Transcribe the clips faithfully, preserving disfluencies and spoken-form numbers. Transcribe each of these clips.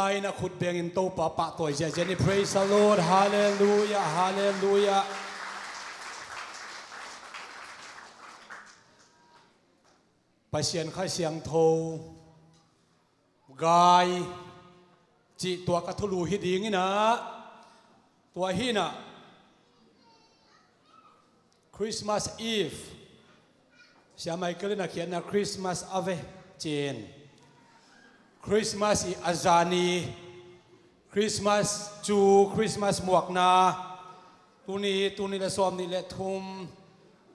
Ai na khut bengin Topa pahtawi ziazia ni. Praise the Lord. Halleluiah, halleluiah. Pasian Kha Siangtho gai cih tua ka thulu hi dingin ah, tua hi-in ah Christmas Eve, Sia Michael in a khiatna Christmas Ave ci-in, Christmas i a zani, Christmas cu, Christmas muakna, tuni, tuni le sawm nih le thum,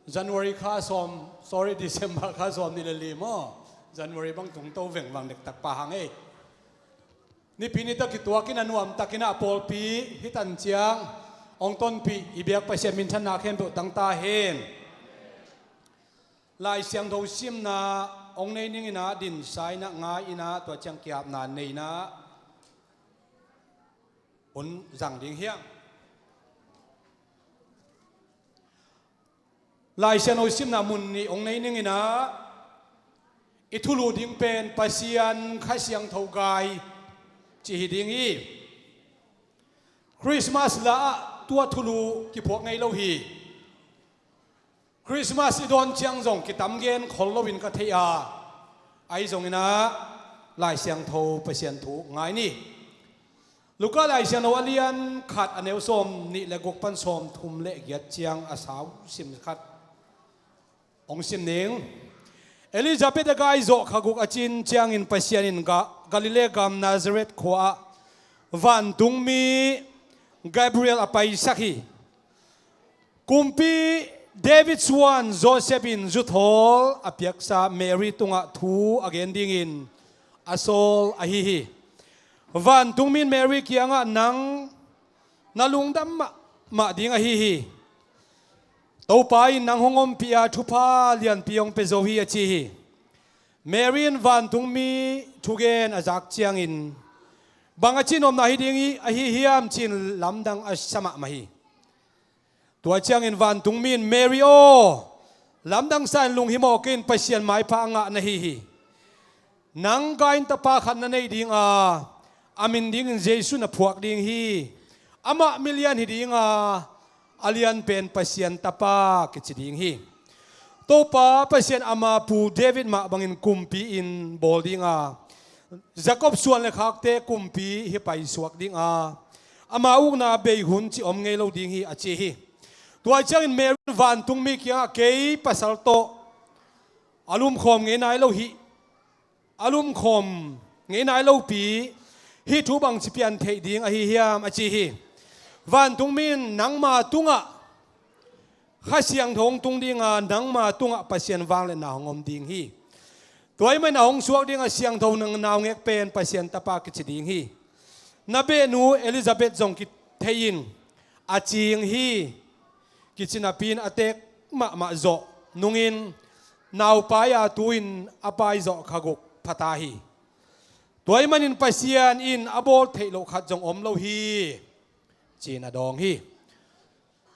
January kha sawm, sorry, December kha sawm nih le li maw? January bang tung to vengvang dektak pa hang ei. Nipi ni tak i tuakin a nuamtakin a pawlpi hi tan ciang hong tonpih i biak Pasian minthanna khempeuh tang ta hen. Lai Siangtho simna hong nei ning in ah, dinsa in ah, ngai in ah, tua ciang kiapna nei in ah hun zang ding hi hang. Lai Siangtho simna mun nih hong nei ning in ah, i thulu ding pen Pasian Kha Siangtho gai ci hi ding hi. Christmas la ah tua thulu kiphuak ngei lo hi. Christmas i dawn ciang zong kitam gen khol loin ka thei a, ahi zongin ah Lai Siangtho Pasian thu ngai ni. Luka Lai Siangtho a lian khat, a neu sawm nih le guk pan sawm thum le giat ciang a sau sim khat hong sim ning. Elizabeth a gai zawh kha guk a cin ciangin Pasian in Ga-, Galilee gam Nazareth khua ah vantungmi Gabriel a paisak hi. Kumpi David suan Joseph in zuthawl a piaksa Mary tungah thu a gen dingin a sawl ahi hi. Vantungmi in Mary kiangah, "Nang na lungdam mahmah ding ahi hi. Topa in nang hong ompih a, thupha lianpi hong pia zo hi," a ci hi. Mary in vantungmi thugen a zak ciangin, "Bang a cihnopna hi ding hi, ahi hiam?" ci-in lamdang a sa mahmah hi. Tua ciangin vantungmi in, "Mary aw, lamdang sa in, lunghimawh kei in, Pasian maipha a ngah na hi hi. Nang gai in tapa khat na nei ding a, a min dingin Jesu na phuak ding hi. Amah milian hi ding a, a lianpen Pasian Tapa kici ding hi. Topa Pasian ama pu David mah bangin kumpi in bawl ding a, Jacob suan le khakte kumpi hi paisuak ding a, ama ukna bei hun cih om ngei lo ding hi," a ci hi. Tua ciangin Mary in vantungmi kiangah, "Kei pasal tawh a lumkhawm ngei nai lo hi, a lumkhawm ngei nai lopi, hih thu bangci pian theih ding ahi hiam?" a ci hi. Vantungmi in, "Nangma tungah Kha Siangtho hong tung ding a, nangma tungah Pasian vangliatna hong om ding hi. Tua ahih manin a hong suak ding a siangtho nang naungek pen Pasian Tapa kici ding hi. Na behnu Elizabeth zong kithei in a cing hi, kici napi-in a teek mahmah zawh nungin naupai a, tu-in a pai zawh kha guk pha ta hi. Tua ahih manin Pasian in a bawl theih loh khat zong om lo hi," ci-in a dawng hi.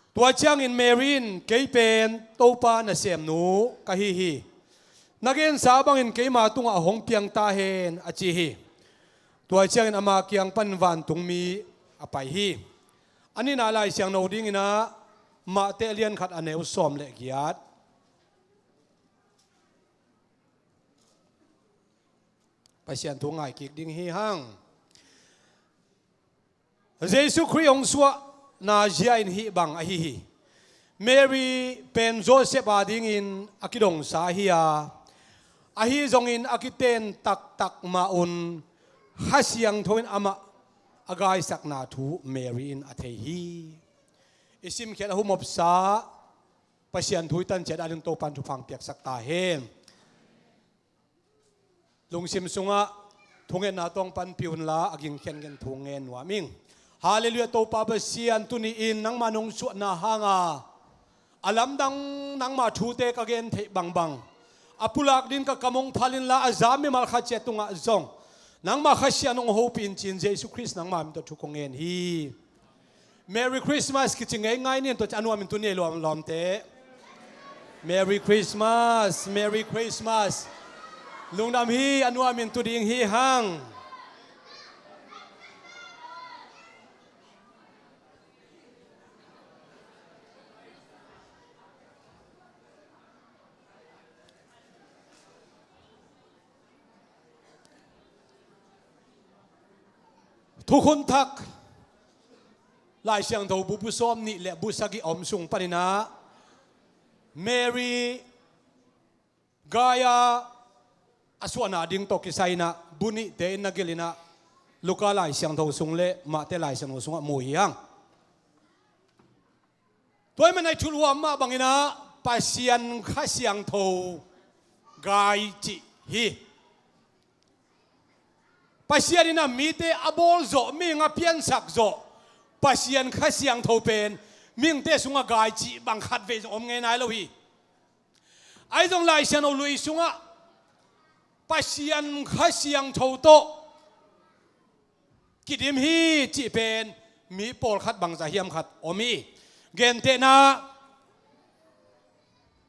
Tua ciangin Mary in, "Kei pen Topa nasemnu ka hi hi. Na gensa bangin keima tungah hong piang ta hen," a ci hi. Tua ciangin ama kiang panin vantungmi a pai hi. A nihna Lai Siangtho dingin ah Matthai a lian khat, a neu sawm le giat. Pasian thu ngai kik ding hi hang. Jesu Khrih hong suahna zia in hih bang ahi hi. Mary pen Joseph adingin a kidongsa hi a, ahi zongin a kiten taktak mah un Kha Siangtho in amah a gaisakna thu Mary in a thei hi. I simkhiat a humopsa Pasian thu i tan ciat ading Topan thupha piaksak ta hen. Lungsim sungah thungetna tawng panpih unla, a ging khiankhian thu ngen nuam ing. Halleluiah, Topa Pasian, tuni-in nangma nong suahna hanga a lamdang nangma thute ka gen theih bangbang, a pulak ding ka kam hong phal inla, a za mimal khat ciat tungah zong nangma Kha Siangtho hong hopih in ci-in Jesu Khrist nangma min tawh thu kong ngen hi. Merry Christmas kici ngeingai ni, tua ci a nuam in tu ni ei lawmlawmte. Merry Christmas, Merry Christmas. Lungdam hi, a nuam in tu ding hi hang. Thukhun Thak Lai Siangtho bu, bu sawm nih le bu sagih a om sung paninah Mary gai-a a suahna ding tawh kisai inah bu nihte in na gelh inah Luka Lai Siangtho sung le Mate Lai Siangtho sungah mu hi hang. Tua ahih manin a i thuluam mah banginah Pasian Kha Siangtho gai cih hi. Pasian inah mite a bawl zawh, mihing a piansak zawh Pasian Kha Siangtho pen mihingte sungah gai cih bang khatvei zong om ngei nai lo hi. Ahi zong Lai Siangtho lui sungah Pasian Kha Siangtho tawh kidim hi cih pen mi pawlkhat bangzah hiam khat om hi. Gentehna,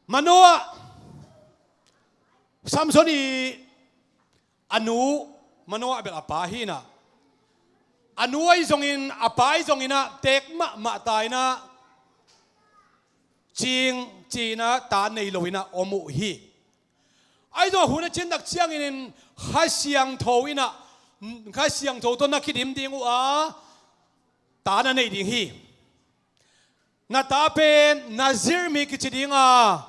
Manoah, Samson i a nu, Manoah bel a pa hi inah, a nu ahi zongin a pa ahi zonginah teek mahmah ta inah cing ci inah ta nei lo inah om uh hi. Ahi zong a hun a cin tak ciangin Kha Siangtho inah, Kha Siangtho tawh na kidim ding uh a, ta na nei ding hi. Na ta pen Nazir mi kici ding a,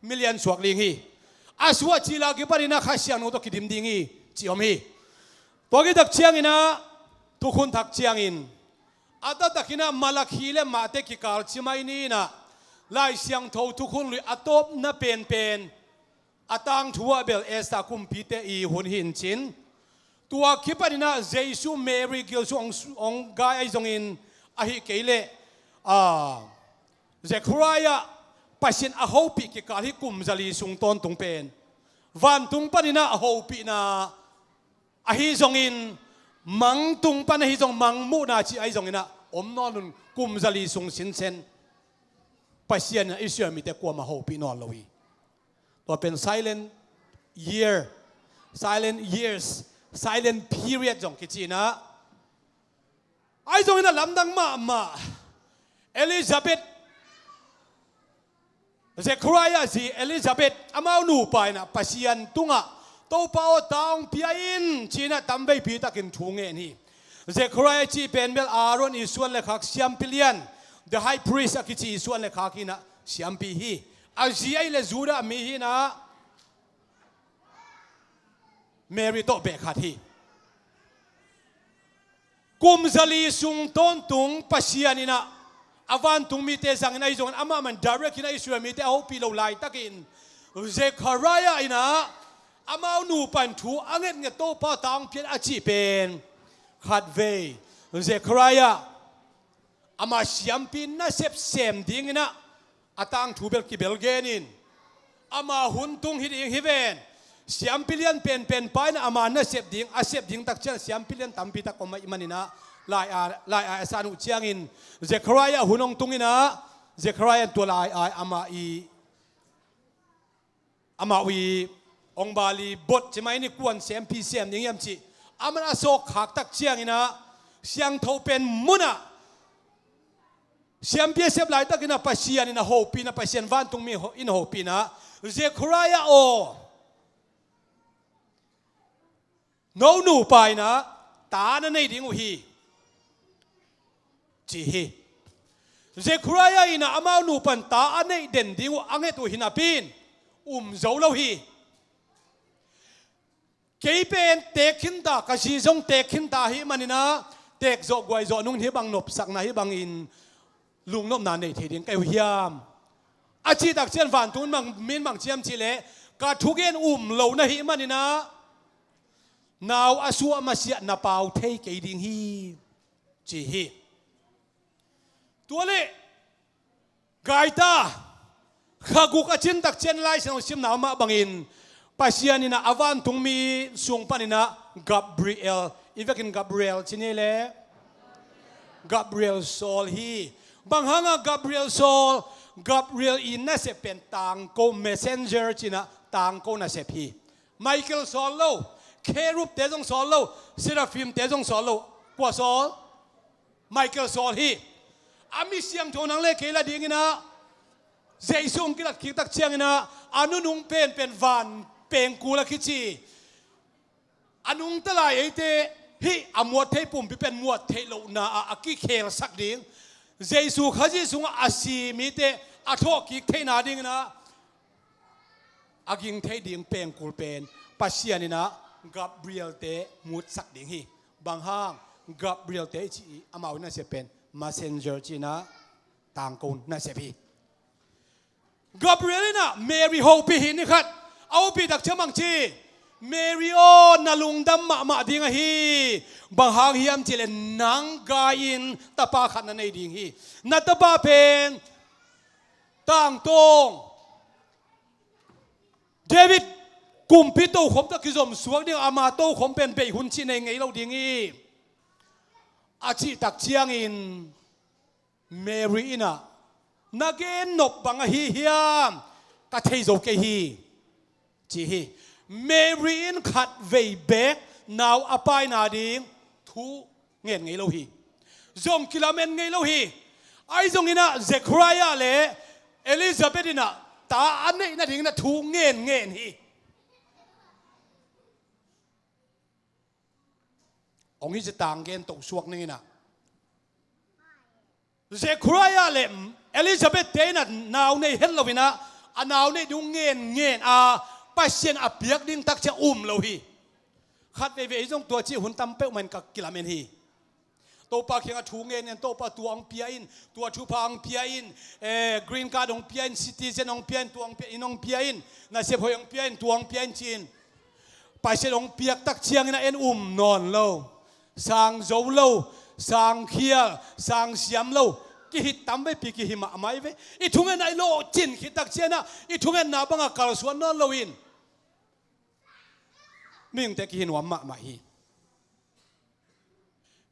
milian suak ding hi. A suah cil a kipaninah Kha Siangtho tawh kidim ding hi cih om hi. Tua kitak cianginah Thukhun Thak ciangin a taktakinah Malakhi le Mate kikal cimai ni inah Lai Siangtho Thukhun Lui a tawpna penpen a tangthu ah bel Esther kumpite i hun hi in cin. Tua kipaninah Jesu Mary gil sung hong, hong gai ahi zongin ahih kei leh, a, Zekhariah Pasian a hopih kikal hi kum zali sung tawntung pen vantung paninah a hopihna ahi zongin mangtung pan ahi zong mangmuhna cih ahi zonginah om nawn un kum zali sung sinsen Pasian inah Israel mite kuamah hopih nawn lo hi. Tua pen silent year, silent years, silent period zong kici inah. Ahi zongin a lamdang mahmah Elizabeth, Zekhariah zi Elizabeth amau nupa inah Pasian tungah Topa aw, ta hong pia in ci inah tamveipi takin thu ngen hi. Zekhariah cih pen bel Aaron i suan le khak siampi lian, the high priest a kici i suan le khak inah siampi hi. A zi ahih leh Judah mi hi inah Mary tawh beh khat hi. Kum zali sung tawntung Pasian inah a vantung mite zangin ahi zongin amah man direct inah Israel mite a hopih lo laitakin Zekhariah inah amau nupa in thu a ngetnget Topa ta hong pia in a cih pen khatvei Zekhariah ama siampi nasep sem dinginah a tangthu bel kibel genin ama hun tung hi ding hi ven. Siampi lian penpen pa inah ama nasep ding, a sep ding tak ciang siampi lian tampi tak om ahih maninah lai-ai, lai-ai a san uh ciangin Zekhariah hun hong tunginah Zekhariah in tua lai-ai amah i amah uh i hong bali bot cimai ni kuan sempi sem ding hiam cih aman a sawk khak tak cianginah siangtho pen munah siampi a sep laitakinah Pasian inah hopihna, Pasian vantungmi ho-, in hopihna, Zekhariah aw, no nupa inah ta na nei ding uh hi ci hi. Zekhariah inah amau nupa in ta a neih den ding uh a nget uh hi napi in um zo lo hi. Kei pen teek khinta, ka zi zong teek khinta ahih maninah teek zawh guai zawh nung hih bang nopsakna hih bangin lungnopna nei thei ding ka hi uh hiam a cih tak ciang vantung in bang, min bang ci hiam cih leh ka thugen um lo na hih maninah nau a suah masiah na pau thei kei ding hi ci hi. Tua leh gai ta, kha guk a cin tak ciang Lai Siangtho simna mah bangin Pasian inah a vantungmi sung paninah Gabriel, i vekin Gabriel ci ni le Gabriel sawl hi. Bang hangah Gabriel sawl? Gabriel i nasep pen tangko, messenger ci inah tangko nasep hi. Michael sawl lo, Kherubte zong sawl lo, Seraphimte zong sawl lo. Kua sawl? Michael sawl hi. A mi siangtho nang le kei la dinginah Jesu hong kilat kik tak cianginah a nunung penpen van pengkul a kici a nungta lai eite hih a muat thei pumpi pen muat theih lohna ah a kikhelsak ding, Jesu Khazih sungah a si mite a thawhkik theihna dingin ah a ging thei ding pengkul pen Pasian in ah Gabriel-te mutsak ding hi. Bang hang? Gabriel-te i cih i amau in a sia pen messenger ci-in ah tangko nasep hi. Gabriel in ah Mary hopih hi. Ni khat a hopih tak ciang bang ci, Mary aw, na lungdam mahmah ding ahi. Bang hang hiam cih leh nang gai-in tapa khat na nei ding hi. Na tapa pen tangtawng David kumpi tokhom tawh kizom suak ding, ama tokhom pen beih hun cih nei ngei lo ding hi, a cih tak ciangin Mary in ah, na gen nop bang ahi hiam, ka thei zo kei hi, ci hi. Mary in khatvei beek nau a paina ding thu ngen ngei lo hi. Zong kilamen ngei lo hi. Ahi zongin ah Zechariah le Elizabeth in ah ta a neih nadingin ah thu ngen ngen hi. Hong hi ci tang gen toh suak ning in ah, Zechariah le Elizabeth-te in ah nau nei het lo in ah, a nau neih ding ngen ngen a, Pasian a piak ding tak ciang um lo hi. Khat veivei ei zong tua cih hun tam peuhmah in ka kilamen hi. Topa kiangah thu ngen ngen, Topa, tua hong pia in, tua thupha hong pia in, eh, green card hong pia in, citizen hong pia in, tua hong pia in, hong pia in, nasep hoih hong pia in, tua hong pia in ci-in. Pasian hong piak tak ciangin ah en um nawn lo, sang zo lo, sang khial, sang siam lo, kihi tam veipi, kihi mahmah hi ve. I thungetna i lawhcin khit tak ciangin ah i thungetna bangah kalsuan nawn loin mihingte kihi nuam mahmah hi.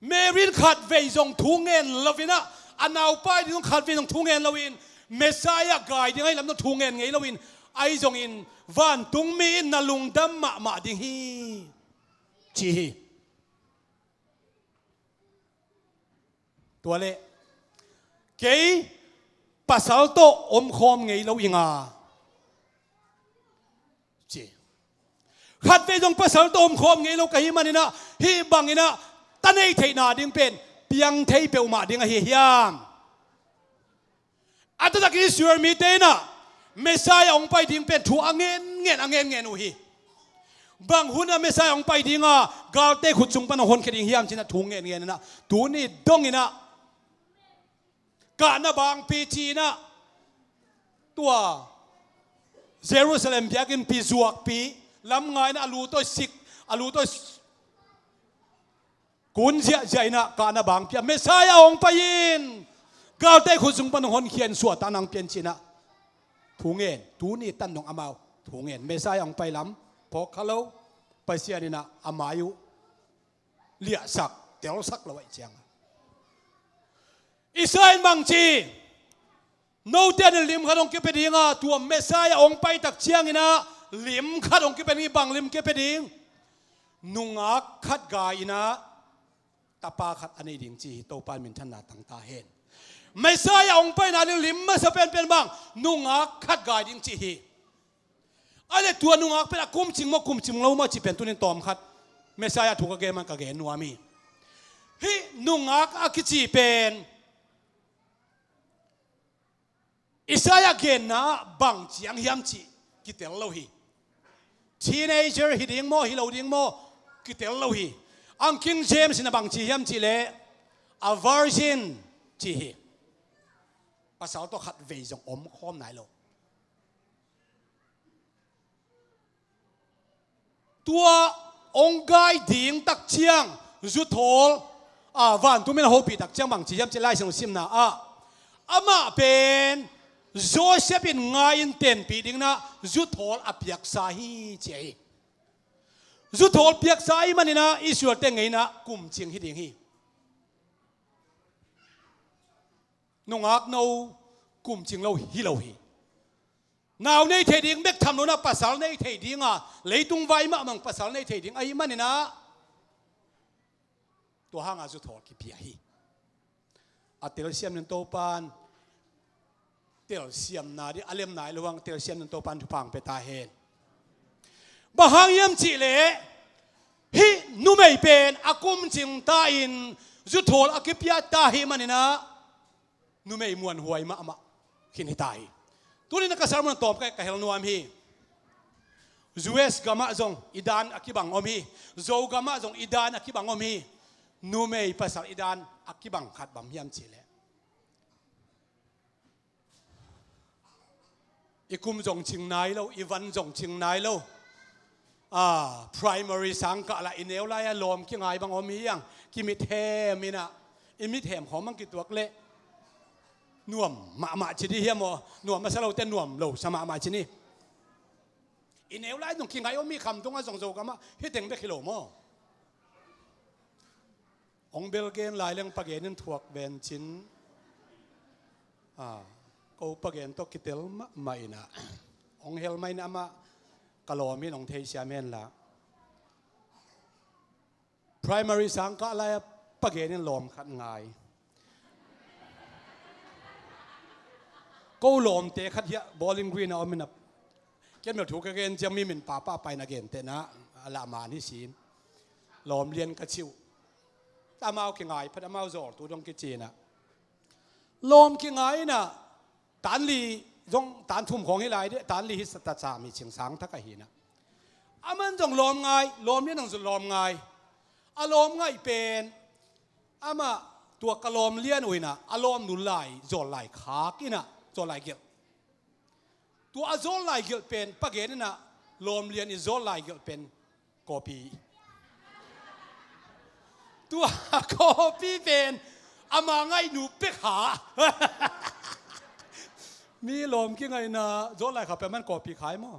Mary in khatvei zong thu ngen lo in ah, a naupai ding zong khatvei zong thu ngen loin, Messiah gai ding ahi lam zong thu ngen ngei loin, ahi zongin vantungmi in na lungdam mahmah ding hi, ci hi. Tua leh, kei pasal tawh omkhawm ngei lo ing a, ci. Khatvei zong pasal tawh omkhawm ngei lo ka hih manin ah, hih bangin ah ta nei theihna ding pen piang thei peuhmah ding ahi hiam? A taktak Israel mite in ah Messiah hong pai ding pen thu a ngen ngen, a ngen ngen uh hi. Bang hun ah Messiah hong pai ding a, galte khut sung pan hong honkhia ding hiam ci-in ah thu ngen ngen in ah, tuni dongin ah Kahna bangpi ci-in ah, tua Jerusalem biakinnpi zuakpi, lamngai in ah a lu tawh sik, a lu tawh kun ziahziah in ah, kahna bangpi ah Messiah hong pai in, galte khut sung pan hong honkhia in, suahtakna hong pia in ci-in ah thu ngen. Tuni tan dong amau thu ngen. Messiah hong pai lam phawk kha lo, Pasian in ah a mai uh liahsak, telsak lo ahih ciangin. Isaiah in bang ci? Note adingin lim khat hong kipia ding a, tua Messiah hong pai tak ciangin ah lim khat hong kipia ding hi. Bang lim kipia ding? Nungak khat gai in ah tapa khat a nei ding ci hi. Topa in minthanna tang ta hen. Messiah hong paina ding lim masa penpen bang? Nungak khat gai ding ci hi. A leh tua nungak pen a kumcing maw, kumcing lo maw cih pen tuni in tawm khat Messiah thu ka gen man ka gen nuam hi. Hih nungak a kici pen Isaiah genna ah bang ciang hiam cih kitel lo hi. Teenager hi ding maw, hi lo ding maw, kitel lo hi. Ang King James in ah bang ci hiam cih leh, a virgin ci hi. Pasal tawh khatvei zong omkhawm nai lo. Tua hong gai ding tak ciang, zuthawl, a, vantung mi in a hopih tak ciang bang ci hiam cih leh, Lai Siangtho simna ah, amah pen Joseph in ngai-in tenpih dingin ah zuthawl a piaksa hi ci hi. Zuthawl piaksa ahih manin ah Israel-te ngeina ah kumcing hi ding hi. Nungak no, kumcing lo hi lo hi. Nau nei thei ding bek tham lo in ah pasal nei thei ding a, leitung vai mahmah in pasal nei thei ding ahih manin ah tua hang a zuthawl kipia hi. A telsiam nading Topa'n telsiamna ding, a lemna hi lo hang, telsiam nading Topa'n thupha hong pia ta hen. Bang hang hiam cih leh, Hih numei pen a kum cing ta in zuthawl a kipia ta hi maninah numei muanhuai mahmah khin hi ta hi. Tuninah ka sermon tawm ka, ka hel nuam hi. U S gamah zong i dan a kibang om hi. Zo gamah zong i dan a kibang om hi. Numei pasal i dan a kibang khat bang hiam cihleh, i kum zong cing nai lo, i van zong cing nai lo. A, primary sang kah lah i neu lai-a lawm kingai bang om hi hang. Kimit hem inah, i mit hem khawng bang kituak leh nuam mahmah ci dih hiam aw? Nuam masa lote nuam lo sa mahmah ci ni. I neu lai zong kingai om hi, khamtung a zong Zo gamah hih teng bek hi lo maw? Hong bel gen lai leng pagen in thuak ven cin. A, ko pagen tawh kitel mahmah inah hong hel mah in amah ka lawm in hong theisiam hen la. Primary sang kah lai-a pagen in lawm khat ngai. Ko lawmte khat hiah Bowling Green a om inah, ken mel thu ka gen ciang mi min papa paina gentehna a lah man hi sin. Lawm lian ka cih uh. Amau kingai phat, amau zawltu dong kicinah lawm kingai inah, tan li zong tan thum khawng hi lai dih, tan li hi sa ta sa mi cing sang thak ahi inah. Aman zong lawm ngai, lawm lian zong lawm ngai. A lawm ngaih pen amah tua ka lawm lian uh inah a lawmnu lai zawl lai khak inah zawl lai gelh. Tua a zawl lai gelh pen pagen inah lawm lian i zawl lai gelh pen copy. Tua copy pen ama ngaihnu pek ha. Mi lawm kingaihna zawl lai kha pen man copy khai maw?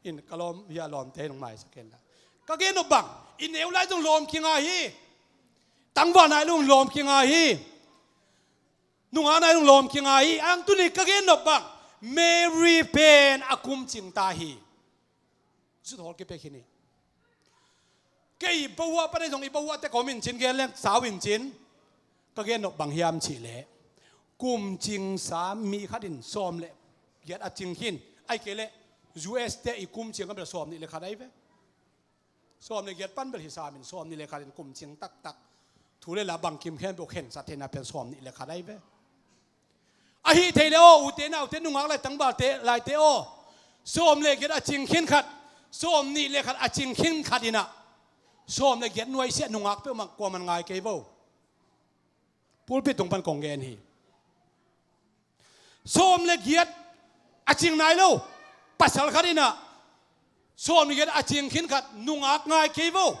In ka lawm hiah lawmte nong maisak hen la. Ka gen nop bang, i neu lai zong lawm kingai hi. Tangval nai lung lawm kingai hi. Nungak nai lung lawm kingai hi. Ang tuni ka gen nop bang, Mary pen a kum cing ta hi. Zuthawl kipia khin hi. Kei i bahuah pan ahi zong i bahuah te ka om in cin gen leng sau in cin. Ka gen nop bang hiam cihleh, kum cingsa mi khat in sawm le giat a cing khin. Ahih kei leh U S te i kum cing a bel sawm nih le khat ahi ve. Sawm le giat pan bel hi sam in sawm nih le khat in kum cing taktak. Thu le la bangkim khempeuh khensat theihna pen sawm nih le khat ahi ve. Ahi thei le aw, ute naute nungak lai tangvalte laite aw. Sawm le giat a cing khin khat, sawm nih le khat a cing khin khat inah sawm le giat nuaisiah nungak peuhmah kuaman ngai kei vo. Pulpit tung pan kong gen hi. Sawm le giat a cing nai lo pasal khat inah sawm le giat a cing khin khat nungak ngai kei vo.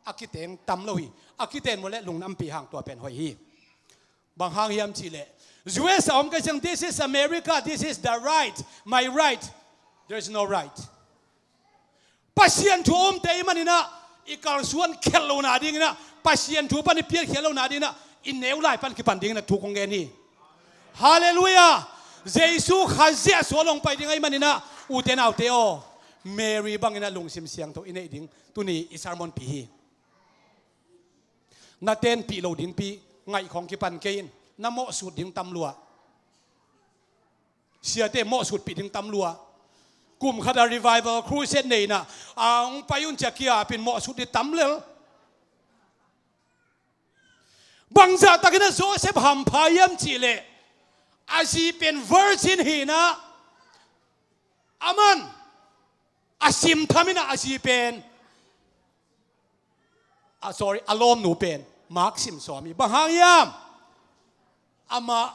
A kiteng tam lo hi. A kiteng maw leh lungnampi hang tua pen hoih hi. Bang hang hiam cihleh, U S a om ka ciang, this is America, this is the right, my right. There is no right. Pasian thu a omte i maninah i kalsuan khial lohna dinginah, Pasian thu pan i pial khial lohna dinginah i neu lai pan kipan dinginah thu kong gen hi. Halleluiah. Jesu Khazih a sual hong pai ding ahi maninah, ute naute aw, Mary banginah lungsim siangtho i neih ding tuni i sermon pi hi. Na tenpih lo dingpi ngaih khawng kipan kei in. Na mawhsut ding tam lua. Siate mawhsutpih ding tam lua. Kum khat a revival crusade nei inah, a hong pai un cia kiapin mawhsut ding tam lel. Bangzah takinah Joseph hampha hiam cihleh, a zi pen virgin hi inah, aman a simtham inah a zi pen, a, sorry, a lawmnu pen mak sim sawm hi. Bang hang hiam? Amah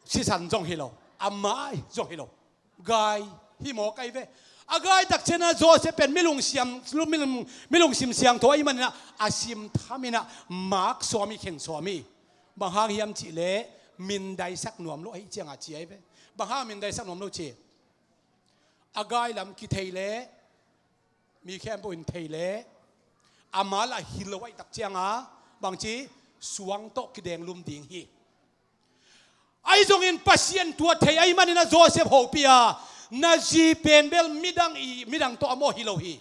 sisan zong hi lo, amah zong hi lo, gai hi mawk ahi ve. A gai takcianah Joseph pen milung siam, milung, milung sim siangtho ahi maninah a simtham inah mak sawm hi, khen sawm hi. Bang hang hiam cihleh, mindaisak nuam lo ahih ciangah ci ahi ve. Bang hang mindaisak nuam lo ci? A gai lam kithei leh, mi khempeuh in thei leh, amah lah hi lo ahih takcianga bangci, suang tawh kidenglum ding hi. Ahi zongin Pasian tua thei ahi maninah Joseph hopih a, na zi pen bel midang i, midang tawh a mawh hi lo hi.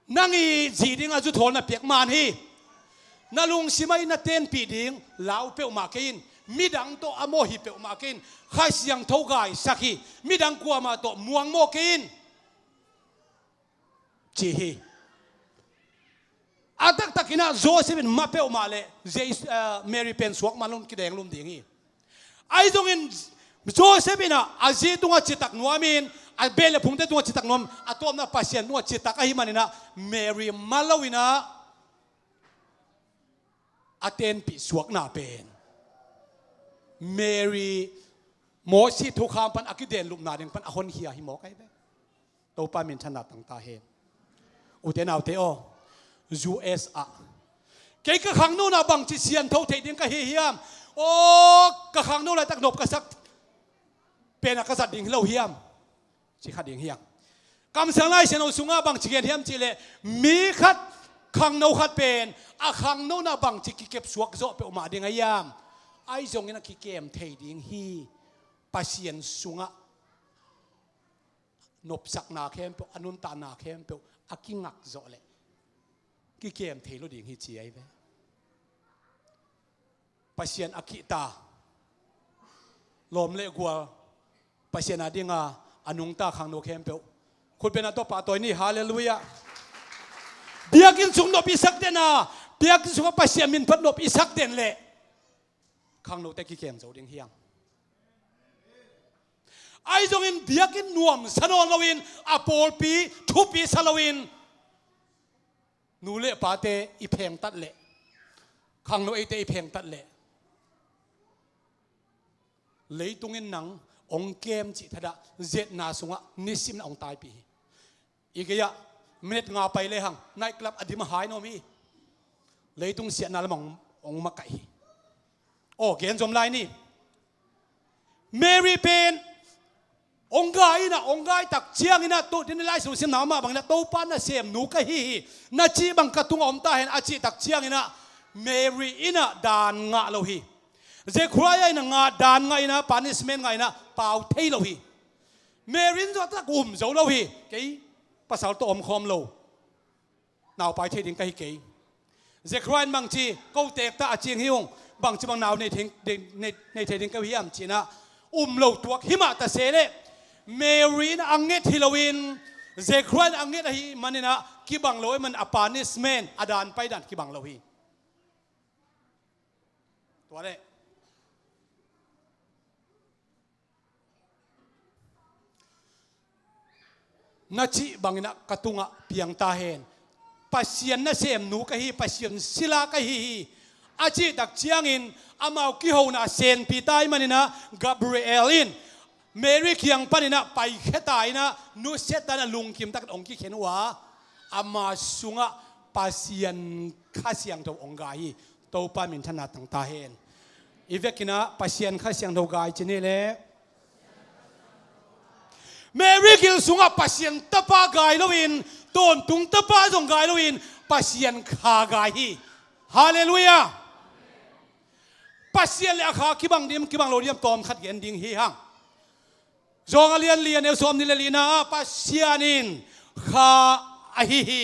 Nang i zi dingah zuthawl na piak man hi. Na lungsim ah i na tenpih ding lau peuhmah kei in. Midang tawh a mawh hi peuhmah kei in. Kha Siangtho gaisak hi. Midang kuamah tawh muang mawh kei in. ci hi. A taktakinah Joseph in mah peuhmah le Jes- ah, Mary pen suak man lo in kidenglum ding hi. Ahi zongin Joseph inah a zi tungah citak nuamin, a beh le phungte tungah citak nuam, a tawpna Pasian tungah citak ahih maninah Mary mah loinah a tenpih suakna pen Mary Mosi thukham pan a kidenlupna ding pan a honkhia hi mawk ahi ve. Topa minthanna tangta hen. Ute naute aw, U S ah kei ka khangnona bangci siantho theih ding ka hi hiam? Aw, ka khangno laitak nop ka sak penah ka zat ding hi lo hiam? Ci kha ding hiam? Kamsang Lai Siangtho sungah bangci gen hiam cihleh, mi khat, khangno khat pen a khangnona bangci kikepsuak zawh peuhmah ding a hiam? Ahi zongin a kikem thei ding hi. Pasian sungah nopsakna khempeuh, a nuntakna khempeuh a kingak zawh leh kikem thei lo ding hi ci ahi ve. Pasian a kihta lawm le gual, Pasian a dinga a nungta khangno khempeuh khutbena tawh pahtawi ni. Halleluiah. Biakinn sung nop i sak den a, biakinn sungah Pasian min phat nop i sak den leh khangnote kikem zo ding hiam? Ahi zongin biakinn nuamsa nawn loin, a pawlpi thupi sa loin, nu le pate i phengtat leh, khangno eite i phengtat leh, leitungin nang hong kem cih thadah, zetna sungah nisimna hong taipih hi. I gei-ah minute nga pai lehang night club a dim a hai na om hi. Leitung siatna lamah hong, hong makaih hi. Aw, gen zom lai ni. Mary pen hong gai inah, hong gai tak cianginah, to dini Lai Siangtho simna mah banginah Topa nasemnu ka hi hi, na cih bang ka tungah om ta hen a cih tak cianginah Mary inah daan ngah lo hi. Zechariah inah ngah, daan ngah inah, punishment ngah inah pau thei lo hi. Mary in zawhtak um zo lo hi. Kei pasal tawh om khawm lo, naupai thei ding ka hi kei. Zechariah in bangci, ko teek ta a cing hi ung, bangci bang nau nei thei, nei, nei thei ding ka hi hiam cinah um lo tuak hi mah ta se leh, Mary in a nget hi loin Zechariah in a nget ahi maninah kibang lo ahi man a punishment, a daan pai dan kibang lo hi. Tua leh na cih banginah ka tungah piang ta hen. Pasian nasemnu ka hi, Pasian sila ka hi hi, a cih tak ciangin amau kihona senpi ta ahi maninah Gabriel in Mary kiang paninah paikhia ta inah, nusia ta inah, lungkim takin hong kikhen uh a, ama sungah Pasian Kha Siangtho hong gai hi. Topa minthanna tangta hen. I vekinah Pasian Kha Siangtho gai ci ni leh, Mary gil sungah Pasian Tapa gai loin, tawntung Tapa zong gai loin, Pasian Kha gai hi. Halleluiah. Pasian le a Kha kibang diam, kibang lo diam, tawm khat gen ding hi hang. Zawng a lian li, a neu sawm nih le lina ah Pasian in Kha ahi hi.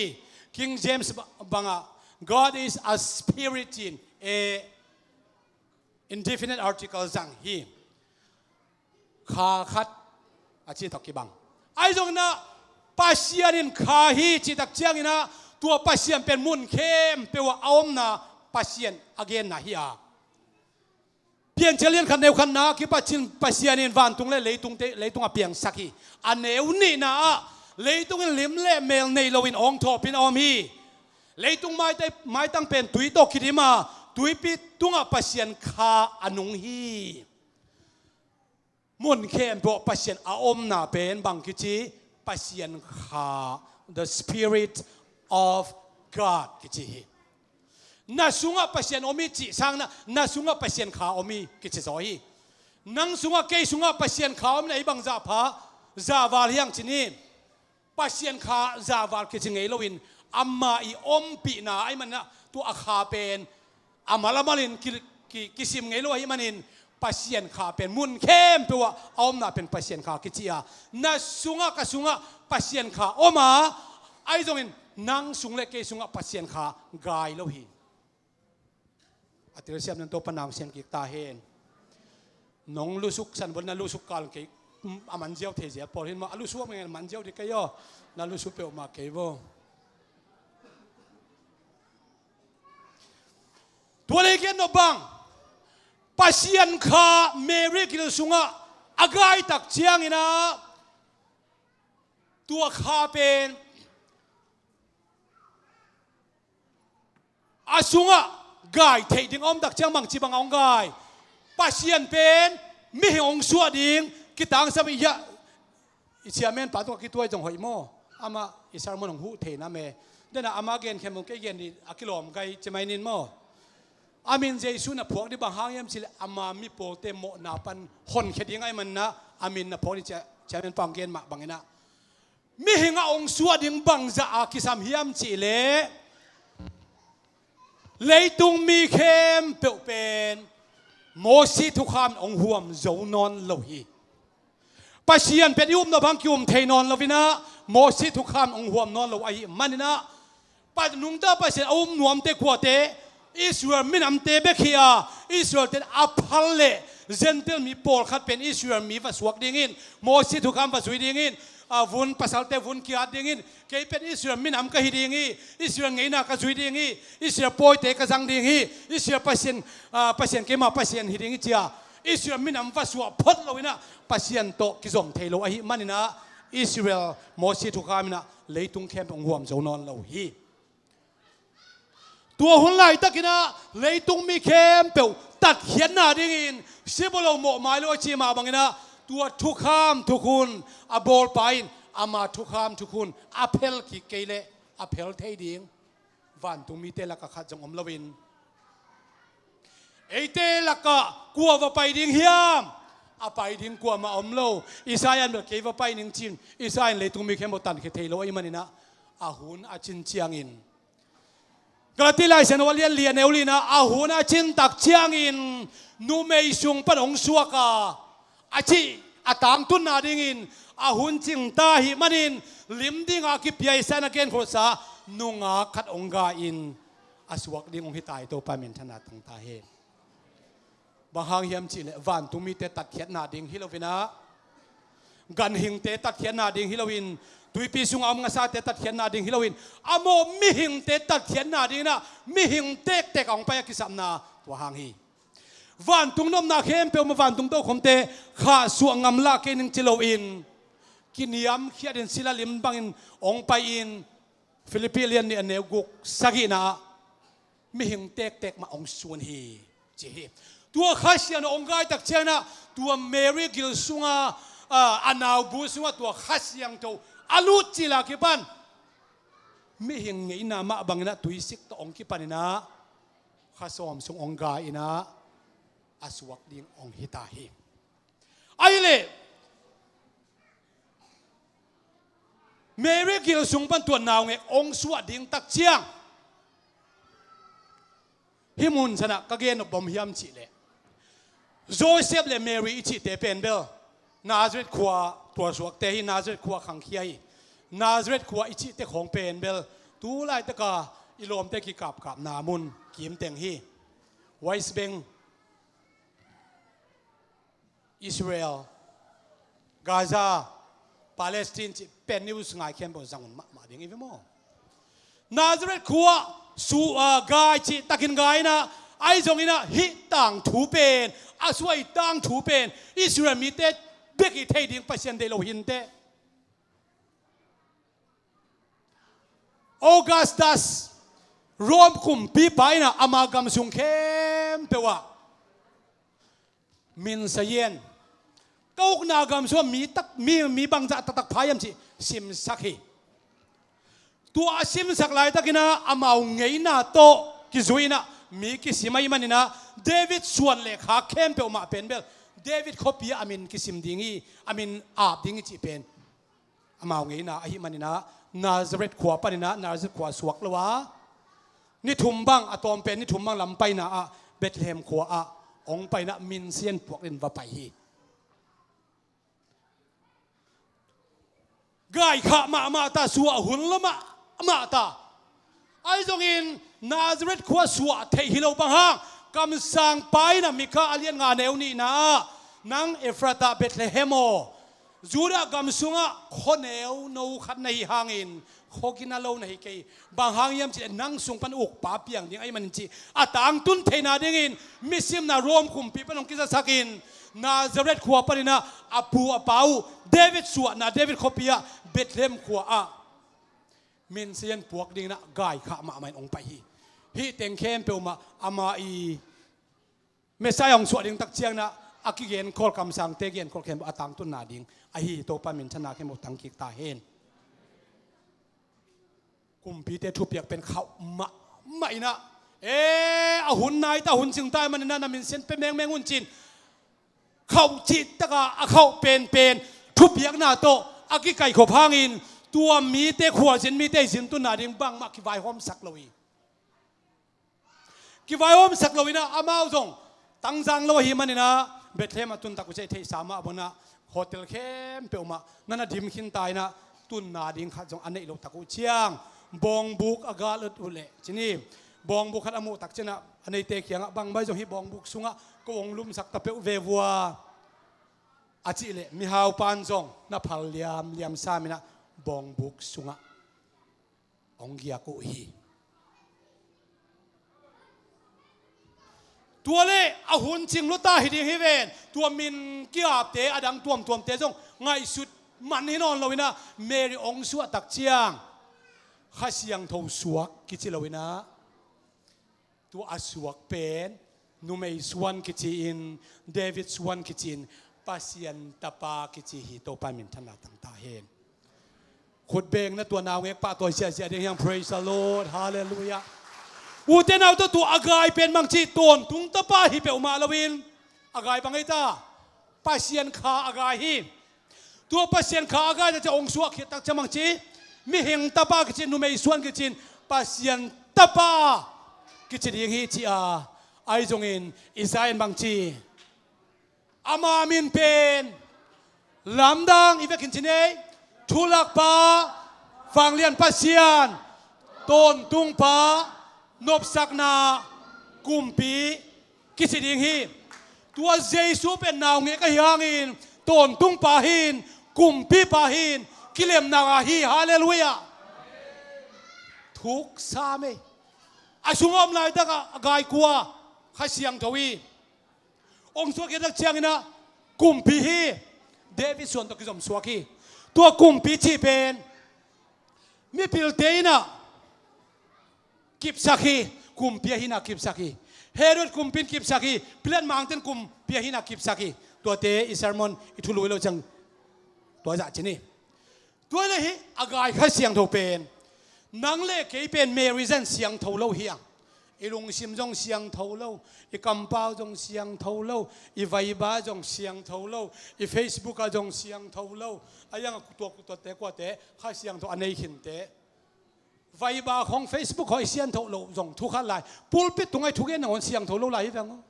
King James ba-, bangah, "God is a spirit," in, eh, indefinite article zang hi. Kha khat a cih tawh kibang. Ahi zonginah Pasian in Kha hi cih tak cianginah tua Pasian pen mun khempeuh ah a omna Pasian a genna hi a. Piancil lian khat neu khatna ah kipat cin Pasian in vantung le leitungte, leitung a piangsak hi. A neu nihna ah leitung in lim le mel nei loin awngthawpin a om hi. Leitung maite-, maitang pen tui tawh kidim a, tuipi tungah Pasian Kha a nung hi. Mun khempeuh Pasian a omna pen bang kici? Pasian Kha, the Spirit of God kici hi. Na sungah Pasian om hi cih sangin ah, na sungah Pasian Kha om hi kici zaw hi. Nang sungah, kei sungah Pasian Kha om in ah i bangzah pha, zahval hiang ci ni. Pasian Kha zahval kici ngei loin, ama i ompihna ahih manin ah, tua a Kha pen a mal a malin ki, ki, kisim ngei lo ahih manin, Pasian Kha pen mun khempeuh ah a omna pen Pasian Kha kici a. Na sungah, ka sungah Pasian Kha om a, ahi zongin nang sung le kei sungah Pasian Kha gai lo hi. A telsiam nan Topa na hong sem kik ta hen. Nong lusuk san bawlin, na lusuk kal kei, a man ziau thei zel pawl hi in maw, a lusuk a man ziau ding kei aw. Na lusuk peuhmah kei vaw. Tua lei gen nop bang, Pasian kha Mary gil sungah a gaitak ciangin ah, tua kha pen a sungah gai theih ding a omtak ciang bangci bangah hong gai. Pasian pen mihing hong suah ding kitangsam i hiah. I chairman pa tungah kituai zong hoih maw? Amah i sermon hong huh thei na me. Dena amah gen khem hong kei gen dih a kilawm gai ci mai nin maw? A min Jesu na phuak dih bang hang hiam cileh ama mipawlte mawhna pan honkhia ding ahih manah a min na phuak dih cia, chairman pa hong gen mah banginah. Mihing a hong suah ding bangzah a kisam hiam cihleh, leitung mi khempeuh pen Mosi thukham hong huam zo nawn lo hi. Pasian pen i upna bang ki-um thei nawn loinah Mosi thukham hong huam nawn lo ahih maninah, Pa, nungta Pasian a um nuamte kuate, Israel minamte bek hi a, Israel ten a phal leh Gentile mi pawlkhat pen Israel mi va suak dingin, Mosi thukham va zui dingin, a vun pasalte vun kiat dingin, kei pen Israel minam ka hi ding hi, Israel ngeina ka zui ding hi, Israel pawite ka zang ding hi, Israel Pasian, a, Pasian keima Pasian hi ding hi cia Israel minam va suah phot loinah Pasian tawh kizom thei lo ahih maninah Israel Mosi thukhaminah leitung khempeuh hong huam zo nawn lo hi. Tua hun laitakinah leitung mi khempeuh tatkhiatna dingin sibaw lo mawhmai lo a ci mah banginah tua thukham thukhun a bawlpa in ama thukham thukhun a phel kik kei leh a phel thei ding vantung mite lakah khat zong om loin, eite lakah kua va pai ding hiam? A pai ding kuamah om lo. Isaiah in bel kei va pai ning cin, Isaiah in leitung mi khempeuh tankhia thei lo ahih maninah a hun a cin ciangin, Galati laisiangtho a lian li a neu linah a hun a cintak ciangin numei sung pan hong suak a, a cih a tangtunna dingin a hun cingta ahih manin lim dinga kipia Isaiah in a genkholhsa nungak khat hong gai-in a suak ding hong hi ta hi. Topa minthanna tangta hi. Bang hang hiam cihleh vantung mite tatkhiatna ding hi loinah, ganhingte tatkhiatna ding hi loin, tuipi sungah om ngasate tatkhiatna ding hi loin, a mawh mihingte tatkhiatna dinginah mihing tektek a hong pai a kisapna tua hang hi. Vantung nopna khempeuh mah vantung tokhomte khahsuah ngamlah kei ning ci loin, kiniamkhiatin sila lim bangin hong pai-in Philippi lian nih a neu guk sagihna ah mihing tektek mah hong sun hi ci hi. Tua Kha Siangtho hong gaitak cianginah tua Mary gil sunga, a, a naubu sungah tua Kha Siangtho a lut cila kipan mihing ngeina mah banginah tuisik tawh hong kipaninah kha sawm sung hong gai-inah a suak ding hong hi ta hi. Ahih leh Mary gil sung pan tua naungek hong suah ding tak ciang, hih mun sanah ka gen nop bawm hiam cihleh, Joseph le Mary i cihte pen bel Nazareth khua tualsuakte hi, Nazareth khua khangkhia hi. Nazareth khua i cihte khawng pen bel tu laitaka i lawmte kikapkapna mun kimteng hi. West Bank, Israel, Gaza, Palestine cih pen news ngai khempeuh zang un mahmah ding i ve maw? Nazareth khua su, a, gai cih takin gai inah, ahi zonginah hih tangthu pen, a suai tangthu pen Israel mite bek i thei ding Pasian deih lo hinteh. Augustus Rome kumpipa inah ama gamsung khempeuh ah min sa yen. Ka ukna gamsung ah mi tak, mi, mi bangzah taktak pha hiam cih simsak hi. Tua a simsak laitakinah amau ngeina tawh kizui inah mi kisim ahih maninah David suan le khak khempeuh mah pen bel David khuapi ah a min kisim ding hi, a min ap ding hi cih pen amau ngeina ahih maninah Nazareth khua paninah Nazareth khua suak lo a, ni thum bang, a tawm pen ni thum bang lampaina ah Bethlehem khua ah hong painah min sa yen puak din va pai hi. Gaikhah mahmah ta, suah hun lo mahmah ta. Ahi zongin Nazareth khua suah theih hi lo bang hang, kamsangpa inah Mika a lian nga neu nihna ah, nang Efrata Bethlehem aw, Judah gam sungah khuaneu no khat na hi hangin Khuagina lo na hi kei. Bang hang hiam cih leh nang sung pan ukpa piang ding ahih manin ci. A tangtun theihna dingin misimna Rom kumpi pan hong kizasakin Nazareth khua paninah a pu a pa uh David suahna David khuapi ah Bethlehem khua ah Messiah puak dinginah gaikhah mahmah in hong pai hi. Hih teng khempeuh mah ama i Messiah hong suah ding tak cianginah a kigenkhawl kamsangte genkhawl khempeuh a tangtunna ding ahi hi. Topa minthanna khempeuh tangkik ta hen. Kumpite thupiak pen khauh mahmah inah, e, a hun nai ta, a hun cing ta ahih maninah na minsen pia mengmeng un cin khauh cihtakah a khauh penpen thupiakna tawh a kikaikhop hangin tua mite khualzin mite i zintunna ding bangmah kivaihawmsak lo hi. Kivaihawmsak lo inah amau zong tangzang lo ahih maninah Bethlehem a tun tak uh ciah i theihsa mah banah hotel khempeuh mah nana dim khin ta inah tunna ding khat zong a neih loh tak uh ciang bawngbuk a gal ut uh leh cini bawngbuk khat a muh tak cianah a neite kiangah bangmah zong hih bawngbuk sungah ko hong lumsak ta peuh ve vua a cih leh mihau pan zong na phal liamliam saminah bawngbuk sungah hong giak uh hi. Tua leh a hun cing luta hi ding hi ven. Tua min kiapte a dang tuamtuamte zong ngaihsut man hi nawn lo inah Mary hong suah tak ciang Kha Siangtho suak kici lo inah tua a suak pen numei suan kici-in David suan kici-in Pasian tapa kici hi. Topa minthanna tang ta hen. Khutbeng na tua naungek pahtawi siahsiah ding hiang. Praise the Lord. Halleluiah. Ute naute tua a gai pen bangci tawntung tapa hi peuhmah loin a gai bang ei ta Pasian kha a gai hi. Tua Pasian kha a gai tak ciah hong suahkhiat tak ciah bangci mihing tapa kici numei suan kicin Pasian tapa kici ding hi ci a ahi zongin Isaiah in bangci ama min pen lamdang i vekin ci nei thulakpa vanglian Pasian tawntungpa nopsakna kumpi kici ding hi. Tua Jesu pen naungek ahi hangin tawntungpa hin kumpipa hin kilemna a hi. Halleluiah. Thuk sa mei a sungah om laitak a gai kua Kha Siangtho hi. Hong suahkhiat tak cianginah kumpi hi. David suan tawh kizom suak hi. Tua kumpi cih pen mipilte inah kipsak hi. Kumpi ahi inah kipsak hi. Herod kumpi in kipsak hi. Pilat mangten kumpi ahi inah kipsak hi. Tuate i sermon i thulu hi lo ciang tua zah cin hi. Tua le hi a gai Kha Siangtho pen nang le kei pen Mary zan siangtho lo hi a. I lungsim zong siangtho lo, i kampau zong siangtho lo, i vaiba zong siangtho lo, i Facebook ah zong siangtho lo. A iang a kutua kutuate kuate Kha Siangtho a nei khinte vaiba khong Facebook khong i siangtho lo zong thu khat lai. Pulpit tungah i thugen nangawn siangtho lo lai hi veng aw.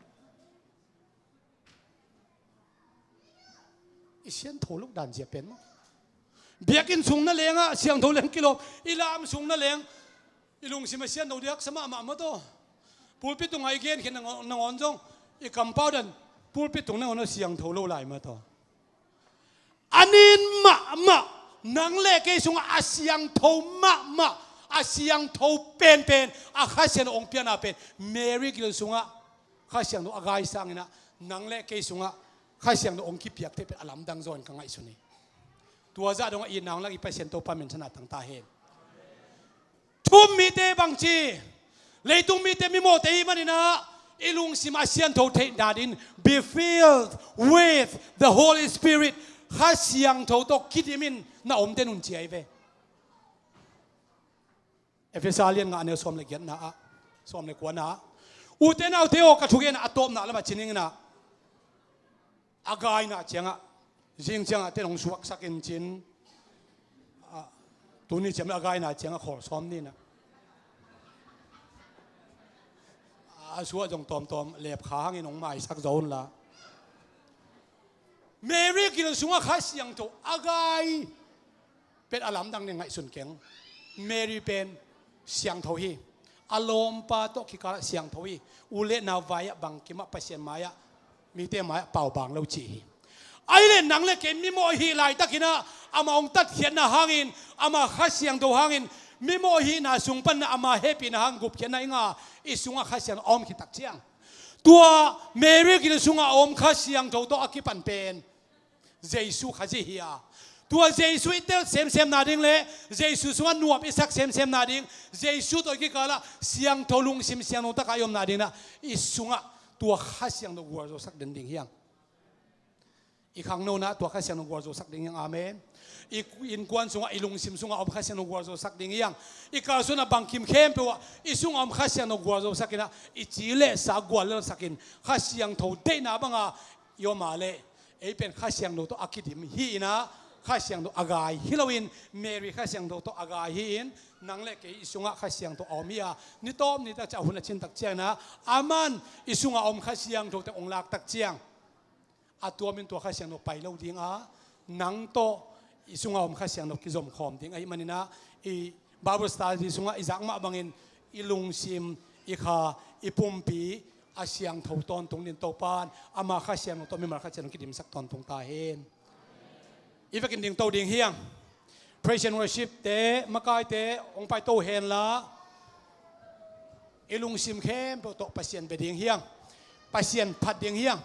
I siangtho lo dan zia pen maw? Biakinn sung na lengah siangtho leng kilawm, i lam sung na leng i lungsim a siangtho diaksa mahmah maw taw. Pulpit tungah i genkhin nangawn, nangawn zong i kampau dan pulpit tung nangawn a siangtho lo lai maw taw. A nin mahmah nang le kei sungah a siangtho mahmah, a siangtho penpen a Kha Siangtho hong piakna pen Mary gil sungah Kha Siangtho a gai sanginah nang le kei sungah Kha Siangtho hong kipiak thei pen a lamdang zaw in ka ngaihsun hi. Tua zah dongah i naung lak i Pasian Topa minthanna tang ta hen. Thu-um mite bangci leitung mite mimawhte i hih maninah i lungsim a siangtho theih nadin be filled with the Holy Spirit. Kha Siangtho tawh kidimin na omte nunci ahi ve. Efesa lian ngah neu sawm le giatna ah, sawm le kuana ah, ute naute aw, ka thugen a tawpna lamah ci ninginah a gaina ciangah, zing ciangah ten hong suaksak in cin, a, tuni ciang a gaina ciangah khawl sawm ninah a suah zong tawmtawm lepkha hangin hong maisak zo unla. Mary gil sungah Kha Siangtho a gai pen a lamdang ning ngaihsun keng. Mary pen siangtho hi. A lawmpa tawh kikalah siangtho hi. U le nau vai-ah bangkimah Pasian mai-ah mite mai-ah paubang lo ci hi. Ahih leh nang le kei mimawh hih laitakin ah, ama hong tatkhiatna hangin, ama Kha Siangtho hangin, mimawh hihna sung panin ah ama hehpihna hangin gupkhiatna i ngah a, i sungah Kha Siangtho a om khit tak ciang, tua Mary gil sungah a om Kha Siangtho tawh a kipan pen Jesu Khazih hi a, tua Jesu i tel semsem nading le Jesu sungah nuam i sak semsem nading, Jesu tawh i kikalah siangtho, lungsim siangtho takah i om nading ah, i sungah tua Kha Siangtho gualzosak den ding hi hang. I khangno-na tua Kha Siangtho gualzosak ding hi hang. Amen. I innkuan sungah, i lungsim sungah om Kha Siangtho gualzosak ding hi hang. I kalsuanna bangkim khempeuh ah i sungah om Kha Siangtho gualzosak in ah, i ci le sa guallelsak in, Kha Siangtho deihna banga i om a leh, ei pen Kha Siangtho tawh a kidim hi in ah, Kha Siangtho a gai hi loin, Mary Kha Siangtho tawh a gai hi in, nang le kei i sungah Kha Siangtho a om hi a, ni tawp ni tak ciang, a hun a cin tak ciangin ah, aman i sungah om Kha Siangtho tawh hong lak tak ciang, a tuamin tua Kha Siangtho pai lo ding a, nang tawh i sungah om Kha Siangtho kizom khawm ding ahih manin ah, i Bible study sungah i zak mah bangin, i lungsim, i kha, i pumpi a siangtho tawntung dingin Topa'n ama Kha Siangtho tawh mimal Kha Siangtho kidimsak tawntung ta hen. I vekin dingto ding hi hang. Praise and worship te, makaite hong paito hen la, i lungsim khempeuh tawh Pasian bia ding hi hang. Pasian phat ding hi hang.